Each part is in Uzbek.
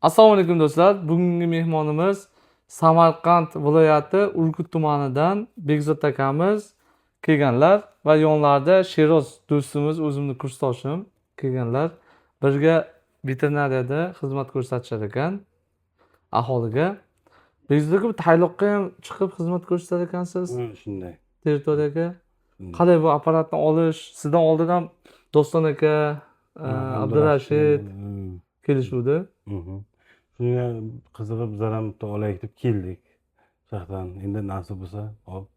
Assalomu alaykum do'stlar. Bugungi mehmonimiz Samarqand viloyati Urgut tumanidan Bekzod akamiz kelganlar va yonlarida Sheroz do'stimiz, o'zimni kursdoshim kelganlar. Birga veterinariyada xizmat ko'rsatishar ekan aholiga. Bekzod aka, bu tayloqqa ham chiqib xizmat ko'rsatar ekansiz Shunday. territoriyaga. Shunday. Qalay bu apparatni olish? Sizdan oldin ham Doston aka, Abdurashid kelishuvdi. Shunga qiziqib bizlar ham bitta olaylik deb keldik. Shahdan endi nasib bo'lsa olib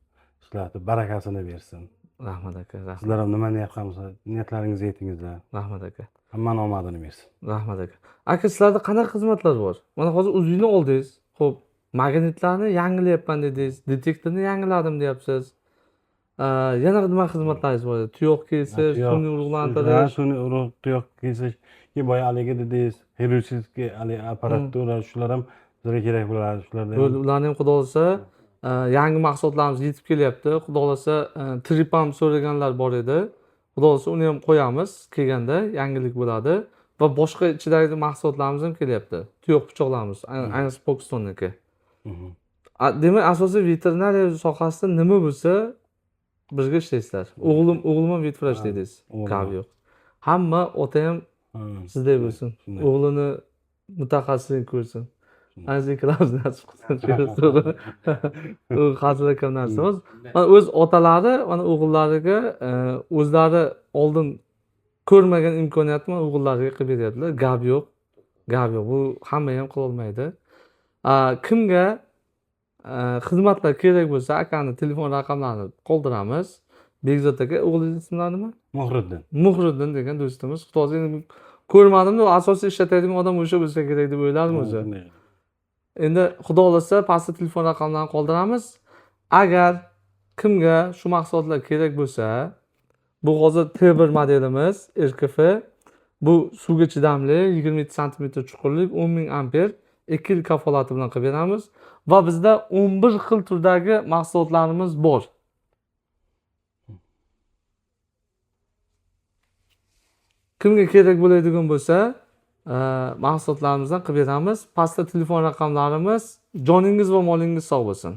ishlatib barakasini bersin. Rahmat aka, rahmat. Sizlar ham nima niyat qilsa niyatlaringizga yetingizlar. Rahmat aka. Hammani omadini bersin. Rahmat aka. Aka, sizlarda qanaqa xizmatlar bor? Mana hozir o'zingizni oldingiz. Xo'p, magnitlarni yangilayapman dedingiz, detektorni yangiladim deyapsiz. Yana nima xizmatlaringiz bor? Tuyoq kesish, sun'iy urug'lantirish. Sun'iy urug', tuyoq kesish, keyin boya haligi dedingiz, xirurgический haligi apparatura, shular ham bizga kerak bo'ladi. Shularda ham Bo'ldi, ularni ham xudo xohlasa yangi mahsulotlarimiz yetib kelyapti. Xudo xohlasa trip ham so'raganlar bor edi. Xudo xohlasa uni ham qo'yamiz kelganda, yangilik bo'ladi va boshqa ichidagi mahsulotlarimiz ham kelyapti. Tuyoq pichoqlarimiz, ayniqsa Pokistonniki. Demak, asosiy veterinariya sohasida nima bo'lsa birga ishlaysizlar. O'g'lim ham vetvrach dedingiz. Gap yo'q. Hamma ota ham sizdek bo'lsin. O'g'lini mutaxassislik ko'rsin. Ana siz ikkalamiz nasib qilsin. U hazilakam narsa emas. Mana o'z otalari, mana o'g'illariga o'zlari oldin ko'rmagan imkoniyatni mana o'g'illariga qilib beryaptilar. Gap yo'q. Gap yo'q. Bu hamma ham qila olmaydi. Kimga xizmatlar kerak bo'lsa, akani telefon raqamlarini qoldiramiz. Bekzod aka, o'g'lingiz ismlari nima? Muhriddin. Muhriddin degan do'stimiz. Xudo xohlasa endi ko'rmadim-da, asosiy ishlatadigan odam o'sha bo'lsa kerak deb o'yladim o'zi. Endi xudo xohlasa pastda telefon raqamlarini qoldiramiz. Agar kimga shu mahsulotlar kerak bo'lsa, bu hozir T1 modelimiz RKF. Bu suvga chidamli, 27 santimetr chuqurlik, 10 000 amper, 2 yil kafolati bilan qilib beramiz va bizda 11 xil turdagi mahsulotlarimiz bor. Kimga kerak bo'ladigan bo'lsa, mahsulotlarimizdan qilib beramiz. Pastda telefon raqamlarimiz. Joningiz va molingiz sog' bo'lsin.